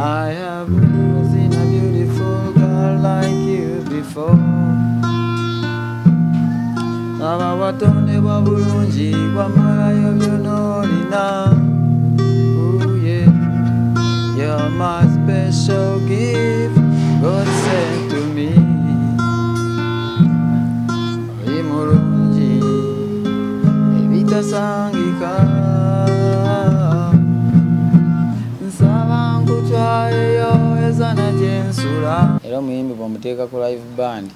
I have never seen a beautiful girl like you before. Aba watondebwa bulungi wamalayo byonna olina. Ooh, yeah. You're my special gift God sent to me. Oli mulungi ebitasangika. Nsaba nkutwaleyo ezana gye nsula. Era omuyimbi bw'omuteeka ku live band,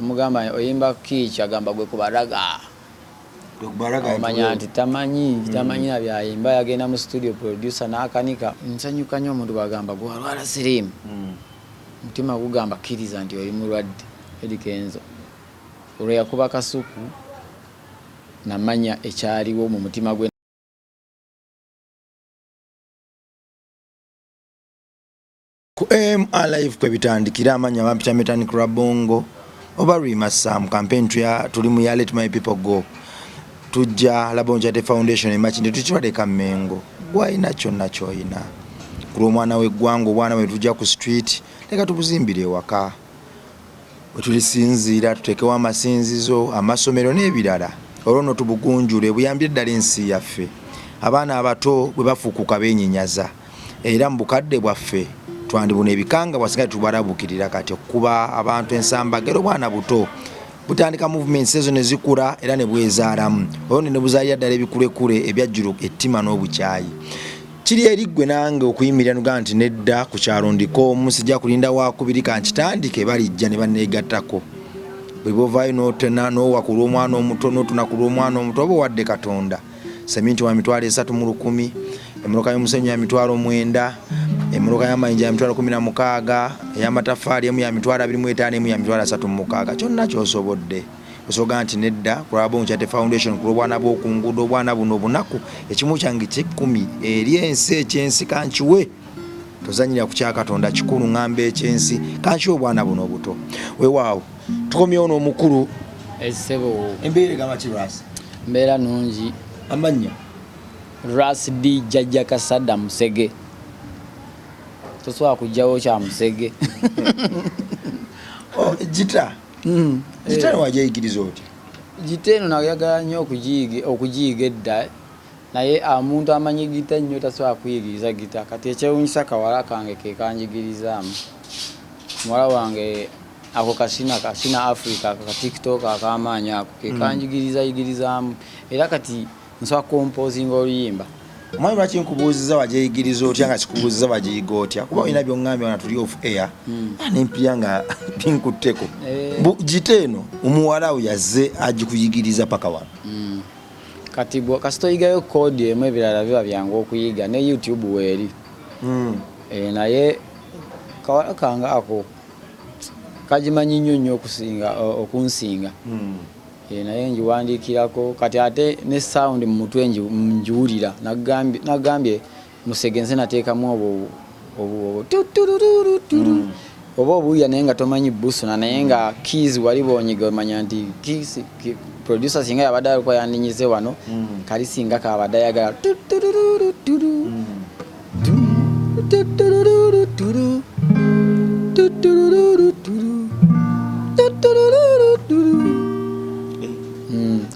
omugamba oyimba kiiki, agamba gwe kubaraga. Omanya nti tamanyi, tamanyi na byayimba. Yagenda mu studio, producer n'akanika. Nsanyuka nnyo omuntu bw'agamba gwe walwala siriimu. Mutima gugamba kkiriza nti oli mulwadde. Eddy Kenzo olwo yakuba kasuku namanya ekyaliwo mu mutima gwe. Ku AM Alive kwe bitandikira. Amannya bampita Metanik Rabongo oba Rima Sam. Campaign tuli mu ya Let My People Go. Tujja Labongo Charity Foundation e Makindye, tukibaleka Mengo. Gwalina kyonna ky'olina ku lw'omwana w'eggwanga, obwana bwe tujja ku street, leka tubuzimbire ewaka we tulisinziira, tuteekewo amasinzizo, amasomero n'ebirala, olwo nno tubugunjule buyambire ddala ensi yaffe. Abaana abato bwe bafuukuka beenyinyaza, era mu bukadde bwaffe twandibuna ebikangabwa singa tetubalabukirira. Kati okukuba abantu ensambagero, obwana buto butandika movements ezo ne zikula era ne bwezaalamu, olwo ne buzaalira ddala ebikulekule ebyajjula ettima n'obukyayi. Kiri eri ggwe nange okuyimirira nugaa nti nedda, ku kyalo ndiko omu, sijja kulinda wakubiri, kankitandike, balijja ne banneegattako. Bwe bwovaayo n'otena n'owa ku lw'omwana omuto, n'otuna ku lw'omwana omuto, oba owadde Katonda. Seminti wa 30,000, emmotoka y'omusenyu ya 90,000, emmotoka y'amayinja ya 16,000, ey'amataffaali emu ya 25,000, emu ya 36,000. Kyonna ky'osobodde osobola nti nedda ku lwa Bongo Charity Foundation, ku lw'obwana bw'oku nguudo, obwana buno obunaku, ekimu kyange ky'ekkumi eri ensi, ekyensi kankiwe. Tozanyira ku kya Katonda kikulu, ŋŋamba ekyensi kankiwe obwana buno obuto. Weewaawo tukomyewo n'omukulu. Essebo. Embeera egamba ki, Ras? Mbeera nungi. Amannya? Ras D Jjajja Kasadda Musege. Tosobola kujjawo kya Musege. Oh, gita. Gita wajeyigiriza otya? Gita eno nayagala nnyo okugiyiga edda, naye omuntu amanyi gita nnyo tasobola kuyigiriza gita. Kati ekyewuunyisa, kawala kange ke kanjigirizaamu. Muwala wange ako kasina kasina Africa, ako ka TikTok ak'amaanyi ako ke kanjigiriza yigirizaamu, era kati nsobola composinga oluyimba. Omanyi lwaki nkubuuziza wajeyigiriza otya nga sikubuuziza wagiyiga otya? Kuba olina byongambye wana tuli off air, nempya nga binkutteko. Gita eno omuwala we yazze agikuyigiriza paka wano? Kati kasita oyigayo chord emu, ebirala biba byangu okuyiga, ne YouTube weeri. Naye kawala kange ako kagimanyi nnyo nnyo okusinga okunsinga. Naye ngiwandiikirako kati, ate ne sound mu mutwe ngiwulira. Nagambye Musege nze nateekamu obwo obwo tuturururuturu, oba obuwulira naye nga tomanyi busona, naye nga keys wali bwonyiga omanya nti keys producer singa yabadde alikuwa yandinyize wano, kali singa kabadde ayagala tuturururuturu, tuturururuturu, tuturururuturu, tuturururuturu.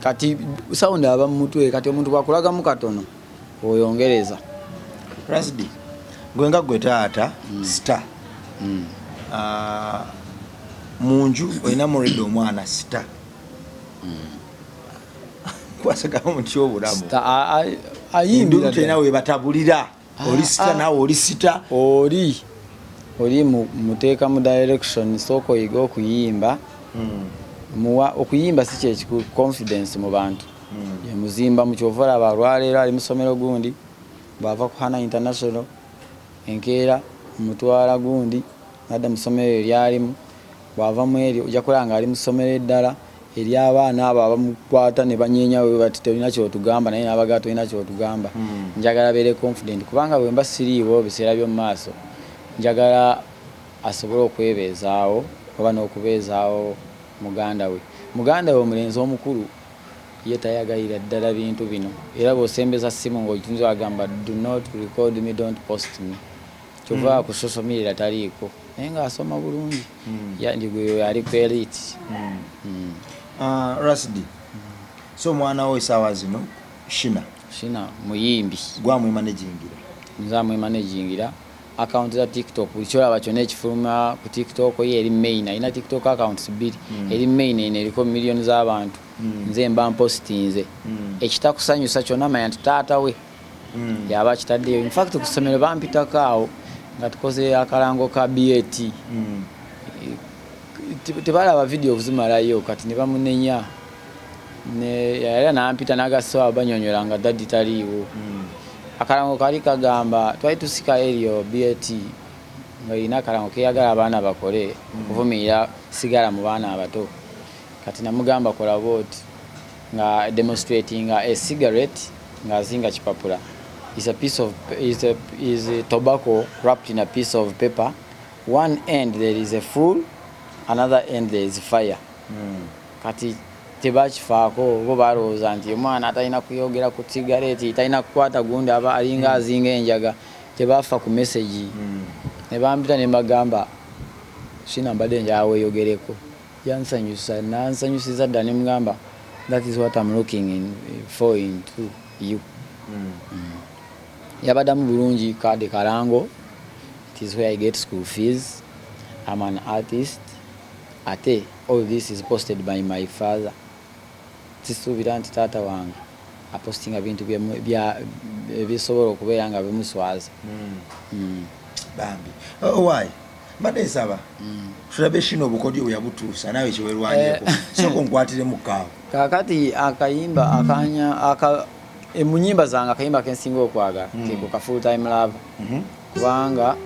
Kati sound aba mu mutwe, kati omuntu bwakulagamu katono oyongereza. Rasdi, gwe nga gwe taata star, munju olina mulidde omwana star, kwasagala mutya obulamu? Star, ayimbira Endulu ddala. terina webatabulira, oli star, naawe oli star. Oli muteeka mu direction, sooka oyiga okuyimba. Muwa okuyimba si kyekikulu, confidence mu bantu emuzimba mu kyova olaba olwaleero ali mu ssomero gundi, bw'ava ku Hana International enkeera mutwala gundi nadda mu ssomero eryalimu, bw'ava mu eryo ojja kulaba ng'ali mu ssomero eddala ery'abaana abo abamukwata ne banyeenya we bati tolina kyotugamba, naye n'abagaa tolina kyotugamba. Njagala abeere confident, kubanga bwe mba siriiwo biseera by'omu maaso, njagala asobole okwebeezaawo oba n'okubeezaawo muganda we. Muganda we omulenzi omukulu ye tayagalira ddala bintu bino, era bw'osembeza simu ng'ogitunze agamba, "Do not record me, don't post me." Kyova ku social media taliiko, naye ng'asoma bulungi. Gwe ali ku elite. Ah, Rasdi, so omwana wo esaawa zino Shina? Shina muyimbi. Gwamwemanagingira? Nze amwemanagingira account za TikTok. Buli kyolaba kyonna ekifuluma ku TikTok ye eri main. Alina TikTok accounts bbiri. Eri main eno eriko miliyoni z'abantu. Nze mba mpostinze. Ekitakusanyusa kyonna, manya nti taata we yaba akitaddeyo. Infact, ku ssomero bampitako awo nga tukoze akalango ka BAT. Tebalaba video okuzimalayo, kati ne bamunenya. Yali nampita nagasoba banyonyola nga daddy taliiwo. Akalango kali kagamba twali tusika eryo BAT nga erina akalango keyagala abaana bakole okuvumirira sigala mu baana abato. Kati namugamba, kola bwoti, nga demonstrating a cigarette ng'azinga kipapula, is a piece of is a tobacco wrapped in a piece of paper. One end there is a fuel, another end there is fire. Kati tebakifaako, bo balowooza nti omwana atalina kuyogera ku sigareeti, talina kukwata gundi, aba alinga azinga enjaga. Tebafa ku message. Ne bampita ne mbagamba, Shina, mbadde njagala weeyogereko. Yansanyusa, nansanyusiza dda. Ne mugamba, that is what I'm looking for into you. Yabaddamu bulungi kade kalango, it is where I get school fees, I'm an artist, ate all this is posted by my father. Sisuubira nti taata wange apostinga bintu ebisobola okubeera nga bimuswaza. Bambi. Oh, why mbadde nsaba tulabe Shina obukodyo bwe yabutuusa naawe kyewerwanyeko. Sooka onkwatiremu kaawo. Kakati akayimba akanya aka mu nyimba zange, akayimba kensinga okwagala keko ka Full Time Lover, kubanga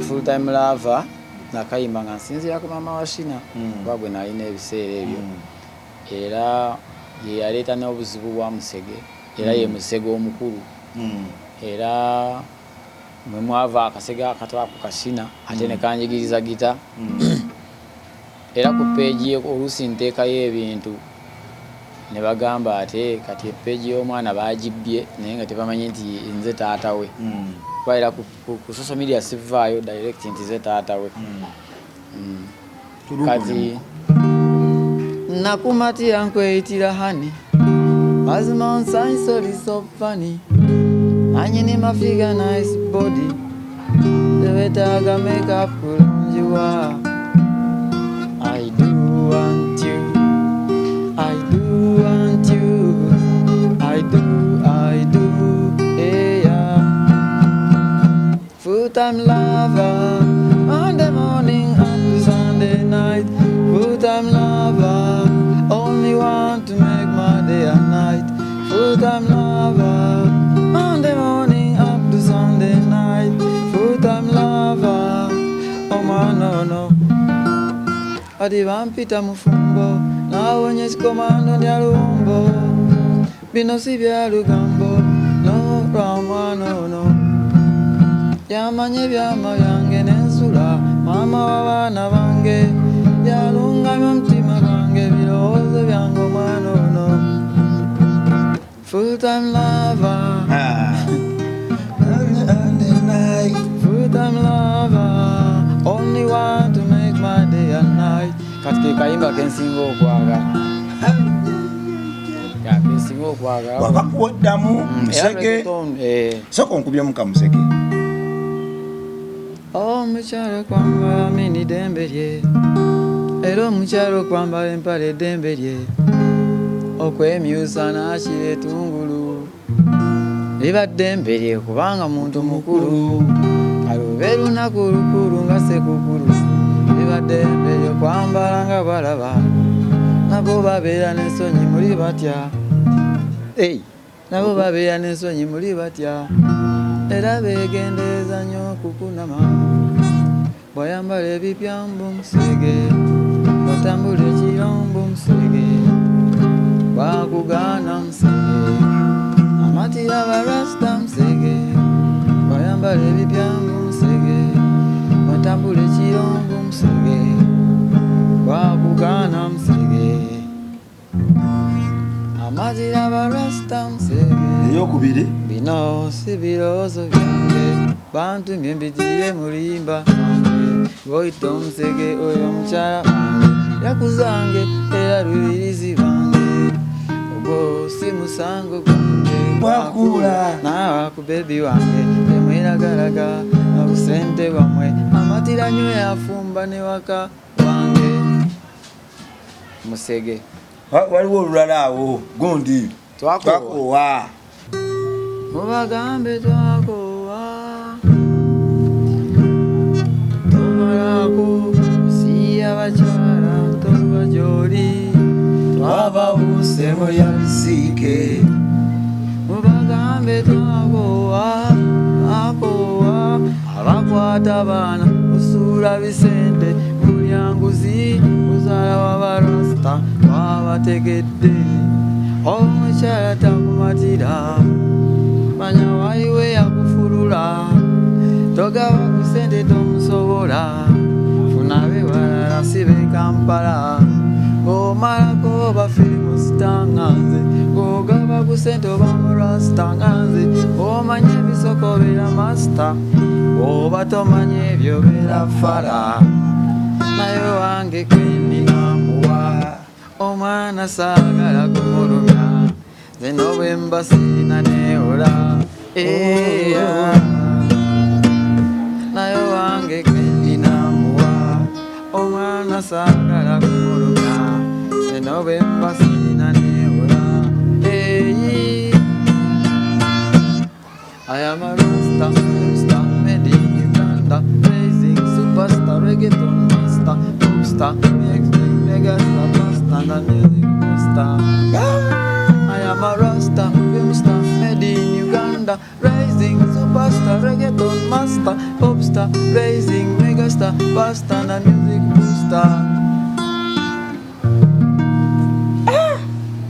Full Time Lover nakayimba nga nsinziira ku maama wa Shina, kuba gwe nalina ebiseera ebyo, era ye yaleeta n'obuzibu bwa musege, era ye musege omukulu, era mwe mwava akasege akato ako kashina, ate ne kanjigiriza gita. Era ku page ye oluusi nteekayo ebintu ne bagamba, ate kati epage y'omwana bagibbye, naye nga tebamanyi nti nze taata we, kuba era ku social media sivaayo direct nti nze taata we. Kati nakumatira nkweyitira honey, mazima onsanyusa, oli so funny, nanyini mafiga, nice body, tewetaaga makeup kulungiwa. I do want you, I do want you, I do, I do, yeah. Full time lover, Monday morning up to Sunday night. Full time lover, only want to make my day and night. Full time lover, Monday morning up to Sunday night. Full time lover, oh man, no, no. Ati bampita mufumbo, nawonye kikomando ndya luwombo. Bino si bya lugambo, no lwa mwana ono. Yamanya ebyama byange nensula, maama w'abaana bange, yalungamya omutima gwange, ebirowoozo byange omwana ono. Full time lover. Full time lover, only want to make my day and night. Kati ke kayimba kensinga okwagala. Ya, kensinga okwagala. Wakakuwaddamu Era musege. Reggaeton, eh. Sooka onkubyemu kamusege. Omukyala okwambala mini ddembe lye, era omukyala okwambala empale eddembe lye, okwemyusa n'akira etungulu liba ddembe lye, kubanga muntu mukulu. Kalube lunaku lukulu nga sekukulu, liba ddembe lye okwambala nga balaba nabo babeera n'ensonyi muli batya. Ei, nabo babeera n'ensonyi muli batya, era beegendereza nnyo okukunama. Bw'ayambala ebipya mbu musege, bw'atambula ekiro mbu musege, bwakugaana musege, amatira barasta musege. Bw'ayambala ebipya mbu musege, bw'atambula ekiro mbu musege, bwakugaana musege, amatira barasta musege. Eyokubiri. Bino si birowoozo byange. Bantumye mbitire mu luyimba lwoyita omusege oyo omukyala wange yakuzange era lubirizi lwange ogwo si musango gwange. Wakula. Naawa ku baby wange temweragalaga obusente bwammwe amatira nnyo yafumba ne waka wange musege. Waliwo olulala awo gundi. Twakoowa. Twakoowa. Mubagambe twakoowa, tomalako siya bakyala tova gyoli Twabawuse mulya bisiike. Mubagambe twakoowa, twakoowa abakwata baana musuula bisente mulya nguzi muzaala w'abarasta twabategedde omukyala takumatira manya waliwo yakufulula togaba ku sente tomusobola funa bewalala si be Kampala ng'omalako oba firimu star nga nze ng'ogaba ku sente oba mu rasta nga nze omanye ebisoko beera master oba tomanye ebyo beera fala naye wange kenina muwa omwana saagala kumulumya nze n'obwe mba sirina neewola. Eya. Naye wange kenina muwa omwana saagala kumulumya nze n'obwe mba sirina neewola. Eyi. I am a rasta, star, made in Uganda, raising superstar, reggaeton master, popstar, megastar, master, and music booster. I am a rasta, film star, made in Uganda, rising superstar, reggaeton master, popstar, rising megastar, pastor, and music booster.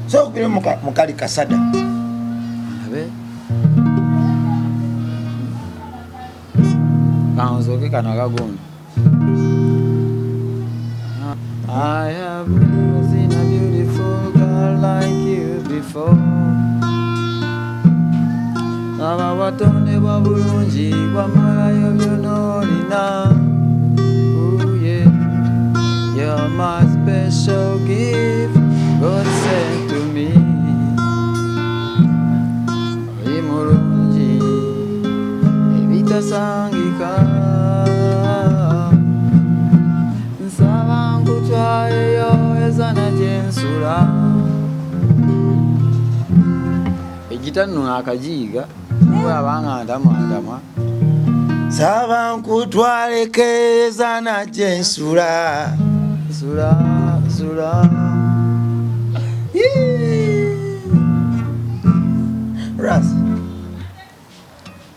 So okubire mukali kasada. Abe. Kanzooke kano akagundi. I have never seen a beautiful girl like you before. Aba watondebwa bulungi wamalayo byonna olina. Ooh, yeah. You're my special gift God sent to me. Oli mulungi ebitasangika. Nsaba nkutwaleyo ezana gye nsula. Egita nno akajiiga olaba ntamwa ntamwa. Saba nkutwaleko ezana gye nsula. Sula sula. Ras.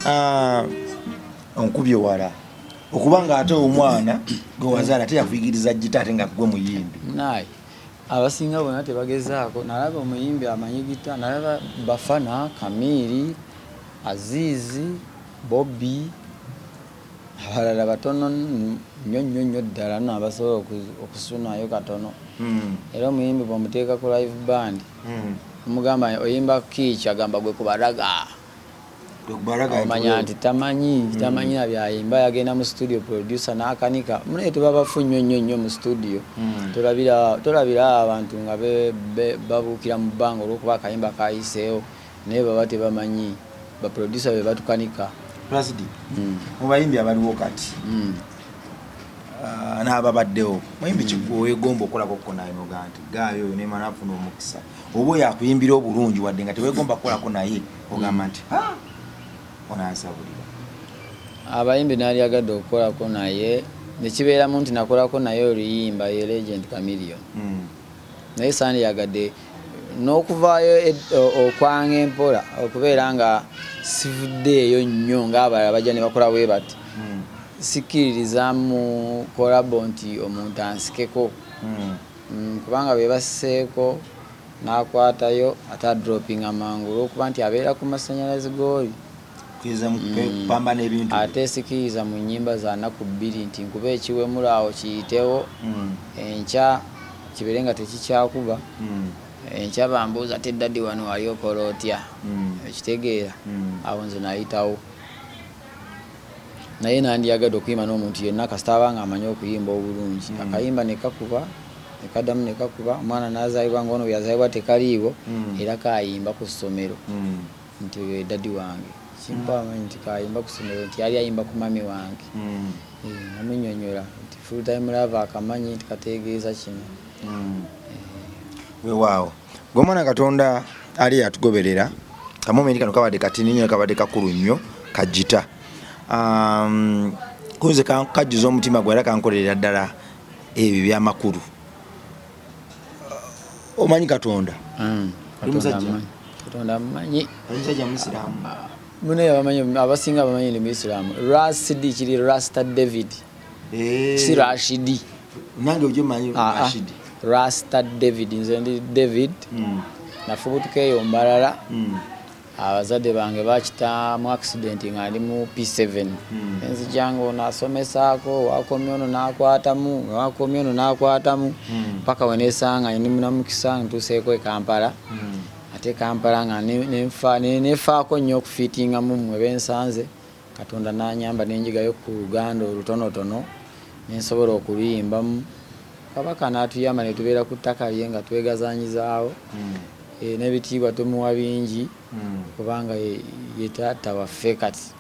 Ah, onkubye wala okuba nga ate omwana gwe wazaala teyakuyigiriza gita ate nga gwe muyimbi. Naye abasinga bonna tebagezaako. Nalaba omuyimbi amanyi gita, nalaba Bafana, Kamiiri, Azizi, Bobby, abalala batono nnyo nnyo nnyo ddala nno abasobola okusunayo katono. Era omuyimbi bw'omuteeka ku live band, omugamba oyimba kiiki, agamba gwe kubaraga. Omanya nti tamanyi, tamanyi na byayimba. Yagenda mu studio, producer n'akanika munaye tubabafu nnyo nnyo nnyo mu studio. Tolabira abantu nga babuukira mu bbanga olw'okuba akayimba kayiseewo, naye baba tebamanyi, baproducer be batukanika. Ras D, mu bayimbi abaliwo kati n'ababaddewo, muyimbi kigwe weegomba okukolako ko naye noga nti gaayo oyo nemala afuna omukisa oba oyo akuyimbira obulungi wadde nga teweegomba kukolako naye ogamba nti "Ah, onansabulira"? Abayimbi nalyagadde okukolako naye nekibeeramu nti nakolako naye oluyimba ye Legend Chameleone. Naye sandyagadde n'okuvaayo okwanga empola okubeera nga sivuddeeyo nnyo ng'abalala bajja ne bakola bwe bati. Sikkiririza mu collabo nti omuntu ansikeko. Kubanga bwe basseeko n'akwatayo ate adropinga mangu olw'okuba nti abeera ku masanyalaze g'oli. Kuyinza mu kupambana ebintu. Ate sikkiriza mu nnyimba za nnaku 2 nti nkuba ekiwemula awo kiyitewo, enkya kibeere nga tekikyakuba, enkya bambuuza ate daddy wano wali okola otya? Ekitegeera? Awo nze nayitawo. Naye nandiyagadde okuyimba n'omuntu yenna kasita aba nga amanyi okuyimba obulungi, akayimba ne kakuba, ne kaddamu ne kakuba. Omwana n'azaalibwa nga ono bwe yazaalibwa tekaliiwo, era kayimba ku ssomero nti oyo ye daddy wange. Kimpa amanyi nti kayimba ku ssomero nti yali ayimba ku mummy wange. Namunyonyola nti full time love akamanyi nti kategeeza kino. Weewaawo, gwe omwana Katonda ali atugoberera, kamomenti kano kabadde katini nnyo, kabadde kakulu nnyo, kagita kunze kajjuza omutima gwe era kankolerera ddala ebyo byamakulu. Omanyi Katonda? Oli musajja? Katonda amumanyi. Oli musajja musiraamu? Munaye abamanyi, abasinga abamanyi ndi muisiraamu. Rasidi kiri Rasta David, si Rashidi. Nange ojo manyi. Ah, ah. Rashidi. Rasta David, nze ndi David. Nafubutuka eyo Mbarara. Abazadde bange bakita mu accident nga ndi mu P7. Enzija nga ono asomesaako, wakomye ono n'akwatamu, wakomye ono n'akwatamu, paka we nesanga ndi munamukisa ntuuseeko e Kampala. Ate Kampala nga nefaako nnyo okufiitingamu mmwe bensanze. Katonda n'anyamba nenjigayo ku Luganda olutonotono nensobola okuluyimbamu. Kabaka n'atuyamba ne tubeera ku ttaka lye nga twegazanyizaawo. N'ebitiibwa tumuwa bingi kubanga ye taata waffe kati,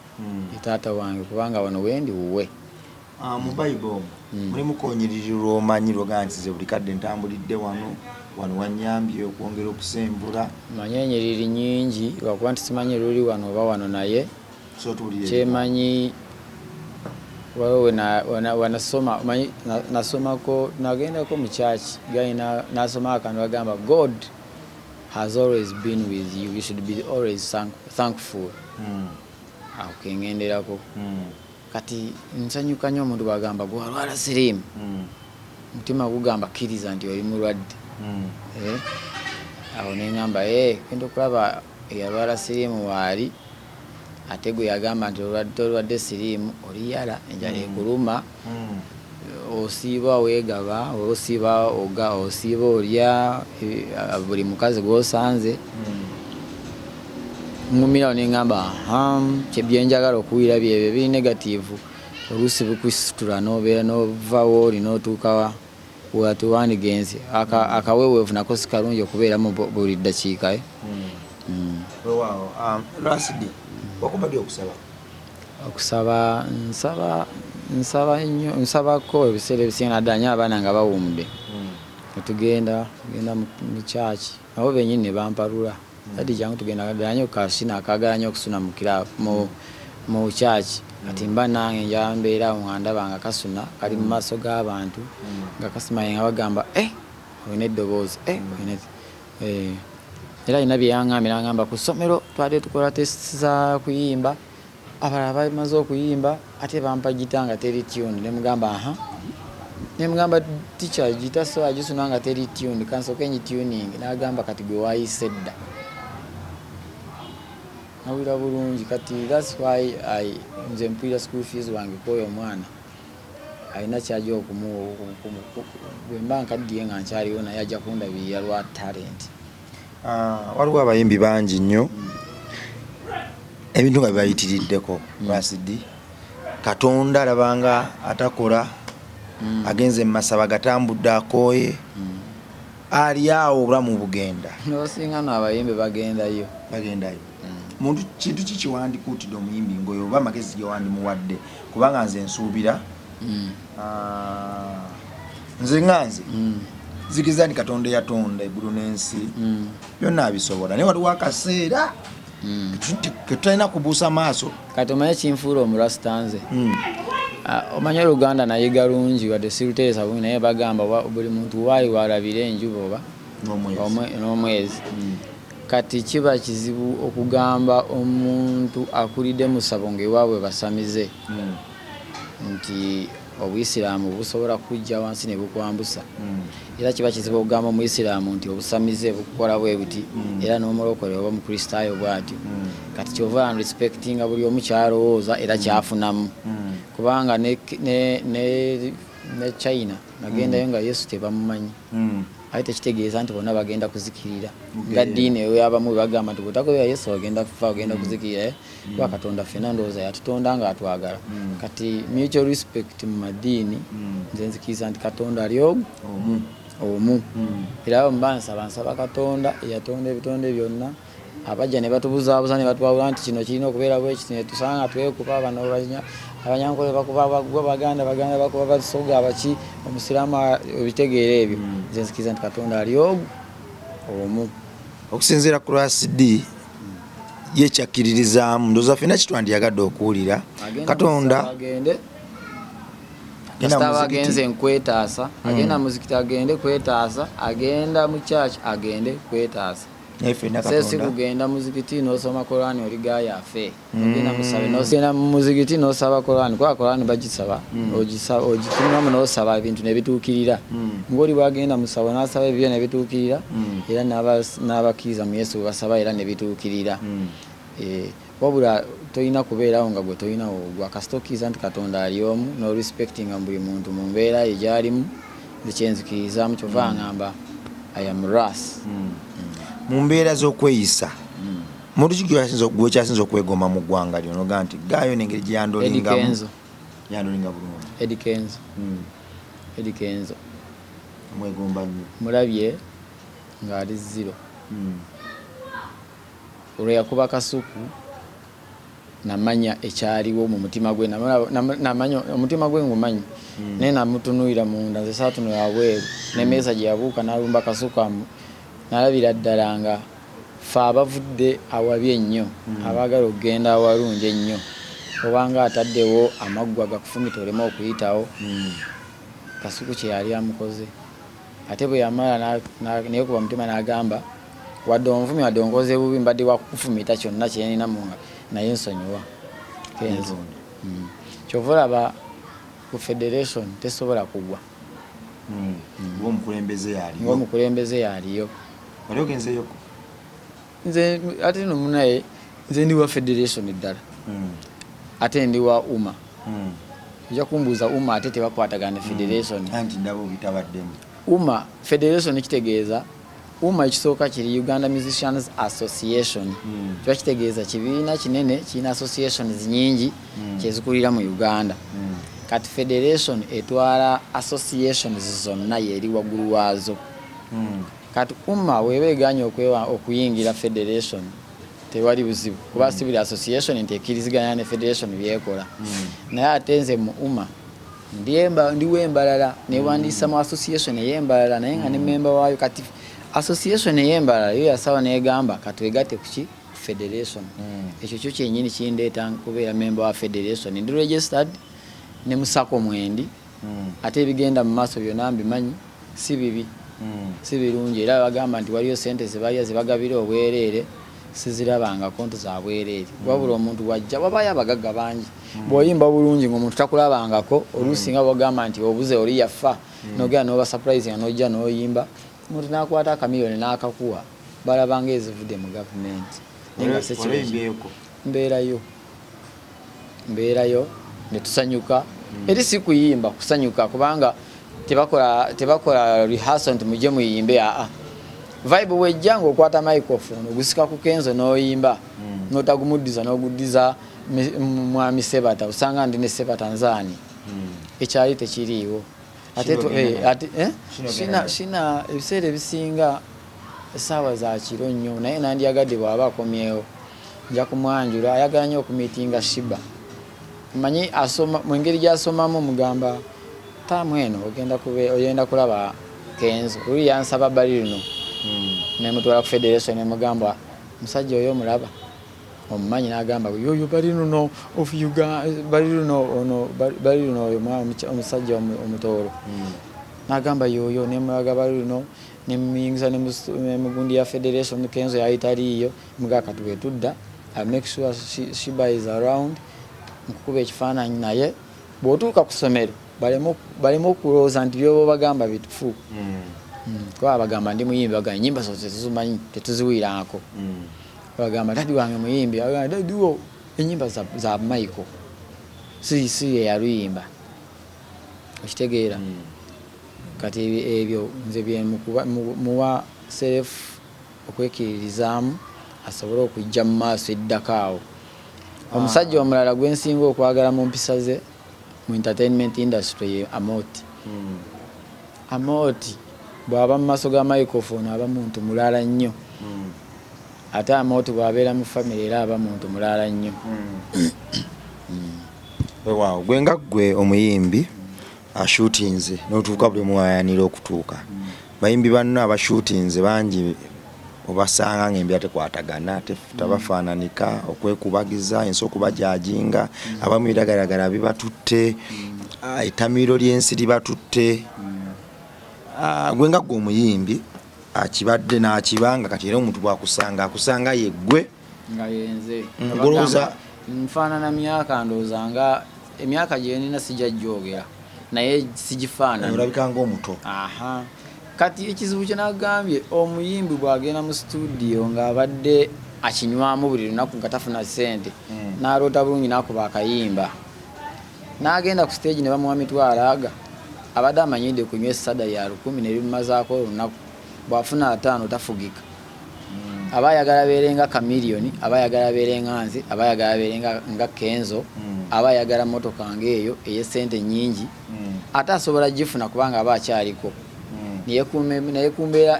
ye taata wange kubanga wano wendi wuwe. Ah, mu Bayibuli omwo mulimu konyiriri lwomanyi lwogaa nti ze buli kadde ntambulidde wano wano wanyambye okwongera okusembula? Manyi enyiriri nyingi, lwakuba nti simanyi luli wano oba wano, naye so tuwulire. Kyemanyi waliwo wanasoma, omanyi nasomako, nagendako mu church gali nasoma akantu agamba, "God has always been with you, you should be always thankful." Awo kengenderako. Kati nsanyuka nnyo omuntu bwagamba gwe walwala siriimu, mutima gugamba kkiriza nti oli mulwadde. Eh, awo neŋŋamba, genda okulaba eyalwala siriimu waali, ate gwe yagamba nti tolwadde siriimu, oliyala enjala ekuluma, osiiba weegaba, osiiba oga, osiiba olya buli mukazi gw'osanze. Ngumirawo neŋŋamba, aha, byenjagala okuwulira byebyo biri negative. Oluusi bukusitula n'obeera n'ovawo oli n'otuuka watuwandigenze. Akaweweevu nako si kalungi okubeeramu buli ddakiika, eh? Weewaawo. Rasidi, wakuba ddi okusaba? Okusaba nsaba, nsaba nnyo, nsabako ebiseera ebisinga naddala nnyo abaana nga bawumudde, netugenda tugenda mu kyaki, nabo benyini ne bampalula, "Daddy, jangu tugenda." Ddala nnyo kasina akaagala nnyo okusuna mu club, mu kyaki. Kati mba nange njala mbeera awo nga ndaba nga kasuna kali mu maaso g'abantu nga kasimaye nga bagamba, "Eh, olina eddoboozi, eh, olina." Era alina bye yaŋŋambye, n'aŋŋamba ku ssomero twabadde tukola test za kuyimba, abalala bamaze okuyimba, ate bampa gita nga teri tune. Nemugamba, aha, nemugamba, "Teacher, gita so agisuna nga teri tune, kansooke ngituning." N'agamba, "Kati gwe wayise dda." Nawulira bulungi. Kati that's why nze mpulira school fees wange kwoyo omwana alina kyajja okumu bwe mba nkaddiye nga nkyaliwo, naye ajja kundabirira lwa talent. Ah, waliwo abayimbi bangi nnyo ebintu nga bibayitiriddeko. Rasidi, Katonda alabanga atakola, agenze mu masaba, gatambudde, akooye, ali awo obulamu bugenda. Abasinga no abayimbi bagendayo. Bagendayo. Muntu kintu ki kiwandikuutidde omuyimbi ngoyo oba amagezi gewandimuwadde? Kubanga nze nsuubira, ah, nze nga nze nzikiriza nti Katonda eyatonda eggulu n'ensi byonna abisobola, naye waliwo akaseera ketutalina kubuusa maaso. Kati omanye kinfuula omurasita nze? Ah, omanye Oluganda nayiga lungi wadde siruteesa bulungi, naye bagamba buli muntu waali walabira enjuba oba n'omwezi. N'omwezi. Kati kiba kizibu okugamba omuntu akulidde mu ssabo ng'ewaabwe basamize nti obuyisiraamu busobola kujja wansi ne bukwambusa. Era kiba kizibu okugamba omuyisiraamu nti obusamize bukukola bwe buti, era n'omulokole oba omukristaayo bw'atyo. Kati kyova respectinga buli omu kyalowooza era kyafunamu, kubanga ne China nagendayo nga Yesu tebamumanyi. Ate tekitegeeza nti bonna bagenda kuzikirira nga ddiini eyo abamu bwe bagamba nti bw'otagoberera Yesu ogenda kufa, ogenda kuzikirira, eh? Kuba Katonda ffenna ndowooza yatutonda nga atwagala. Kati mutual respect mu madiini, nze nzikiriza nti Katonda ali ogu omu. Omu. Era mba nsaba Katonda eyatonda ebitonde byonna, abajja ne batubuzaabuza ne batwawula nti kino kirina okubeera bwe kiti, ne tusanga nga twekuba bano Abanyankole bakuba Abagwa, Baganda bakuba Basoga, abaki, Omusiraamu ebitegeero ebyo. Nze nzikiriza nti Katonda ali ogu omu. Okusinziira ku Ras D, ye kyakkiririzaamu, ndowooza ffenna kitwandyagadde okuwulira. Agenda Katonda mu agende. Agenda Kasita mu muzikiti. Agenze nkwetaasa, agenda muzikiti agende kwetaasa, agenda mu church agende kwetaasa. Naye ffenna Se si Katonda kugenda muzikiti n'osoma Korani oli gaaya afe. Ogenda musabe, n'ogenda mu muzikiti n'osaba Korani, kuba Korani bagisaba, ogitununamu n'osaba ebintu ne bituukirira. Ng'oli bw'agenda musabo n'asaba ebibyo ne bituukirira, era n'abakkiriza mu Yesu bwe basaba era ne bituukirira. Wabula tolina kubeerawo nga gwe tolina woogwa. Kasita okkiriza nti Katonda ali omu n'orespectinga buli muntu mu mbeera ye gy'alimu, nze kyenzikiririzaamu, kyova ngamba I am Ras. Mu mbeera z'okweyisa, muntu ki gwekyasinza okwegomba mu ggwanga lyo noga nti gaayo n'engeri gye Eddie yandolingamu Kenzo. Yandolinga bulungi? Eddie Kenzo. Eddie Kenzo. Omwegomba nnyo? Mulabye ng'ali zero. Olwo yakuba Kasuku, namanya ekyaliwo mu mutima gwe, namanya omutima gwe ngumanyi, naye namutunuulira munda, nze saatunula wabweru. N'emmeeza gye yabuuka n'alumba Kasuku amu, nalabira ddala nga ffe abavudde awabi ennyo, abaagala okugenda awalungi ennyo, obanga ataddewo amaggwa gakufumita oleme okuyitawo. Kasuku kye yali amukoze, ate bwe yamala neyekuba mutima n'agamba, wadde onvumye, wadde onkoze bubi, mbadde wakukufumita kyonna kyenina mu ngalo, naye nsonyiwa Kenzo. Kyova olaba ku federation tesobola kugwa. Ng'omukulembeze yaliyo. Ng'omukulembeze yaliyo. Wali ogenzeyoko? Nze ate no munaye, nze ndi wa federation ddala, ate ndi wa UMA. Ojja kumbuuza UMA ate tebakwatagana ne federation. Anti ndaba obitabaddemu. UMA federation kitegeeza UMA ekisooka kiri Uganda Musicians Association. Kiba kitegeeza kibiina kinene kirina associations nyingi kyezikulira mu Uganda. Kati federation etwala associations zonna, yeri waggulu waazo. Kati UMA weeba eganye okuyingira federation, tewali buzibu, kuba si buli association nti ekkiriziganya ne federation byekola. Naye ate nze mu UMA ndiwo embalala, newandiisa mu association ey'embalala, naye nga ne memba waayo. Kati association ey'embalala yo yasawa negamba katwegatte kuki federation. Ekyo kyo kyenyini kindeeta kubeera memba wa federation. Ndi registered ne musako mwendi, ate ebigenda mu maaso byonna mbimanyi, si bibi, si birungi. Era bagamba nti waliyo sente zebalya zebagabira obwereere, sizirabangako nti za bwereere. Wabula omuntu wajja wabayo abagagga bangi, bw'oyimba bulungi ng'omuntu takulabangako, oluusi nga bwogamba nti obuze oli yafa, nogenda noba surprise nga nojja n'oyimba, omuntu n'akwata akamiliyoni n'akakuwa, balabanga ezivudde mu gavumenti. Naye nga si kibi. Olwembyeko? Mbeerayo netusanyuka. Eri si kuyimba, kusanyuka, kubanga tebakola rehearsal nti mujje muyimbe. Aa, vibe wejja ng'okwata microphone ogusika ku Kenzo n'oyimba, n'otagumuddiza n'oguddiza mwami Sebata, osanga ndi ne Sebata nzaani, ekyali tekiriiwo. Ate Kino ogenda naye? Ate, eh? Kino ogenda naye? Shina ebiseera ebisinga essaawa za kiro nnyo, naye nandyagadde bw'aba akomyewo nja kumwanjula. Ayagala nnyo okumiitinga Shiba, manyi asoma mu ngeri gy'asomamu, mugamba taamu eno ogenda kulaba Kenzo. Luli yansaba bali luno, nemutwala ku federation, nemugamba musajja oyo omulaba omumanyi? N'agamba yoyo bali luno of Uganda, bali luno ono, bali luno oyo omusajja omutooro. N'agamba yoyo, nemulaga bali luno, nemuyingiza nemugundi ya federation. Kenzo yali taliiyo. Mugaa kati wetudda, I make sure Shiba is around, nkukuba ekifaananyi. Naye bw'otuuka ku ssomero baleme okulowooza nti byoba bagamba bitufu. Kuba bagamba ndi muyimbi, bagamba enyimba zo tetuzimanyi, tetuziwulirangako. Bagamba daddy wange muyimbi, bagamba daddy wo enyimba za Michael si ye yaluyimba, okitegeera? Kati ebyo nze byemuwa self okwekiririzaamu asobole okujja mu maaso eddako awo. Omusajja omulala gwensinga okwagala mu mpisa ze mu entertainment industry ye Amooti. Amooti bw'aba mu maaso ga microphone aba muntu mulala nnyo. Ate Amooti bw'abeera mu family era aba muntu mulala nnyo. Weewaawo, gwe nga ggwe omuyimbi ashutinze n'otuuka buli omu wayanira okutuuka, bayimbi banno abashutinze bangi obasanga ng'embeera tekwatagana, tabafaananika, okwekubagiza, ensi okubajajinga, abamu ebiragalalagala bibatutte, ettamiiro ly'ensi libatutte. Gwe nga ggwe omuyimbi akibadde n'akibanga kati era omuntu bw'akusanga akusanga yeggwe nga yenze. Golowooza nfaanana myaka, ndowooza nga emyaka gyenina sijja gyogera naye sigifaanana. Olabika ng'omuto. Aha, kati ekizibu kye nagambye, omuyimbi bw'agenda mu studio ng'abadde akinywamu buli lunaku nga tafuna ssente, n'aloota bulungi n'akuba akayimba n'agenda ku stage ne bamuwa mitwalo aga, abadde amanyidde kunywa essada ya 1000 ne bimumazaako olunaku, bw'afuna 50 tafugika. Aba ayagala abeere nga Chameleone, aba ayagala abeere nga nze, aba ayagala abeere nga Kenzo, aba ayagala motoka ng'eyo ey'essente nnyingi, ate asobola gifuna kubanga aba akyaliko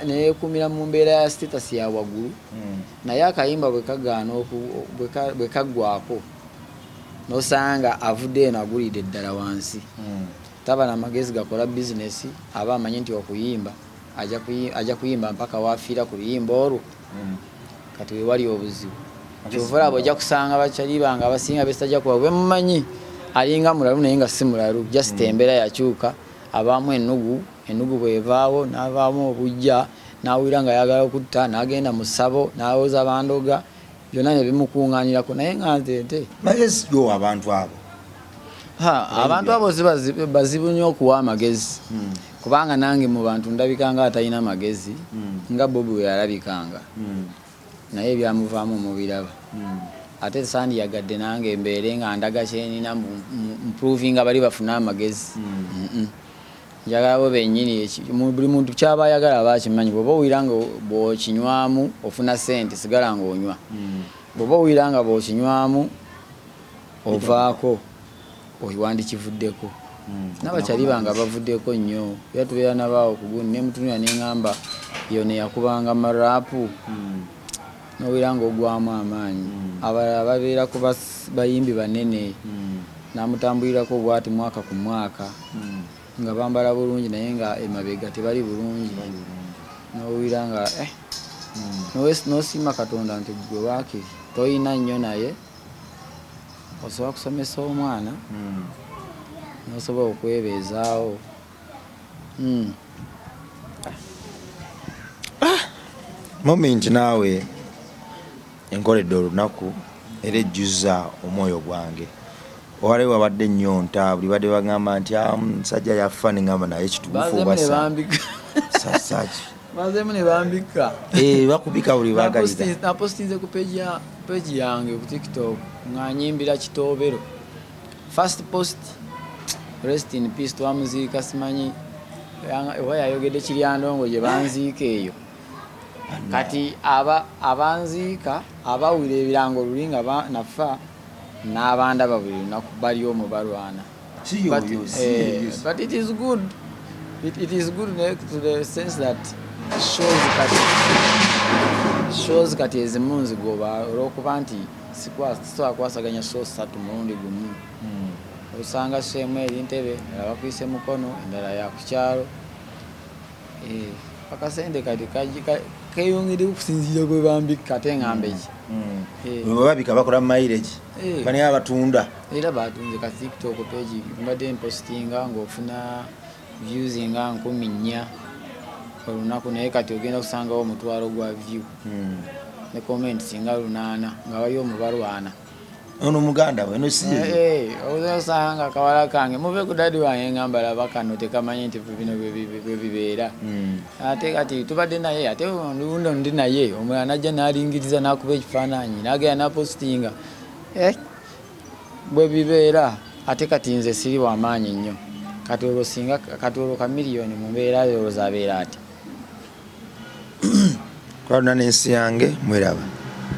neyekuumira mu mbeera ya status ya waggulu. Naye akayimba bwe kagaana, bwe kaggwako, nosanga avudde eno agulidde eddala wansi. Taba na magezi gakola bizinesi, aba amanyi nti okuyimba ajja kuyimba mpaka wafiira ku luyimba olwo. Kati wewali obuzibu, kyova olaba ojja kusanga bakyali bange abasinga besajja kuba bwemumanyi alinga mulalu naye nga si mulalu, just embeera yakyuka. Abaamu ennugu, ennugu bwevaawo n'avaamu obujja, n'awulira nga ayagala okutta, n'agenda mu ssabo n'awoza bandoga, byonna ne bimukuŋŋaanirako. Naye nga nze nte Magezi go abantu abo? Abantu abo si bazibu nnyo okuwa amagezi, kubanga nange mu bantu ndabika nga atalina magezi, nga Bobi we yalabikanga, naye ebyamuvaamu mubiraba. Ate sandiyagadde nange mbeere nga ndaga kyenina mprovinga bali bafune amagezi. Njagala bo bennyini, buli muntu kyaba ayagala aba akimanyi. Bw'oba owulira nga bw'okinywamu ofuna ssente, sigala ng'onywa. Bw'oba owulira nga bw'okinywamu ovaako, wandikivuddeko. N'abakyali bange abavuddeko nnyo era tubeera nabaawo kugundi nemutunula neŋŋamba yo neyakubanga maraapu, nowulira ng'ogwamu amaanyi. Abalala babeera ku bayimbi banene, namutambulirako bwati mwaka ku mwaka nga bambala bulungi naye nga emabega tebali bulungi, nowulira nga nosiima Katonda nti gwe waakiri toyina nnyo naye osobola kusomesa omwana nosobola okwebeezaawo. Moment naawe enkoledde olunaku era ejjuza omwoyo gwange. Owaliwo wabadde ennyonta, buli badde bagamba nti, "Ah, musajja yafa," neŋŋamba naye kituufu. Bazeemu ne bambika. Sasaki. Bazeemu ne bambika. Eh, bakubika buli bagalira. Napostinze ku page yange ku TikTok nga nyimbira Kitoobero. First post, rest in peace, twamuziika simanyi oba yayogedde Kiryandongo gye banziika eyo. Kati aba abanziika abawulira ebirango luli nga nafa n'abandaba buli lunaku bali omwo balwana. Si But, yoyo, si yoyo. But it is good. It is good to the sense that shows kati ezimu nzigoba olw'okuba nti sisobola kwasaganya show ssatu mulundi gumu. Osanga show emu eri Ntebe, endala bakuyise Mukono, endala ya ku kyalo. Akasente kati keyongere okusinziira bwe bambika, ate ŋŋambe ki? Bwe babika bakola mileage. Bani abatunda? Era batunze ka TikTok page mbadde mpostinga ng'ofuna views nga 4000 olunaku, naye kati ogenda kusangawo 500,000 gwa view ne comments nga 800 nga bali omwo balwana. Ono muganda we, eno si ye. Osanga kawala kange, muve ku daddy wange, ngamba laba kano tekamanyi nti bino bwe bibeera. Ate kati tubadde naye, ate luno ndi naye, omulala najja n'alingiriza n'akuba ekifaananyi n'agenda n'apostinga. Bwe bibeera. Ate kati nze siri wamaanyi nnyo. Kati olwo singa kati olwo Chameleone mu mbeera yo olowooza abeera ati? Kuba luna n'ensi yange mweraba.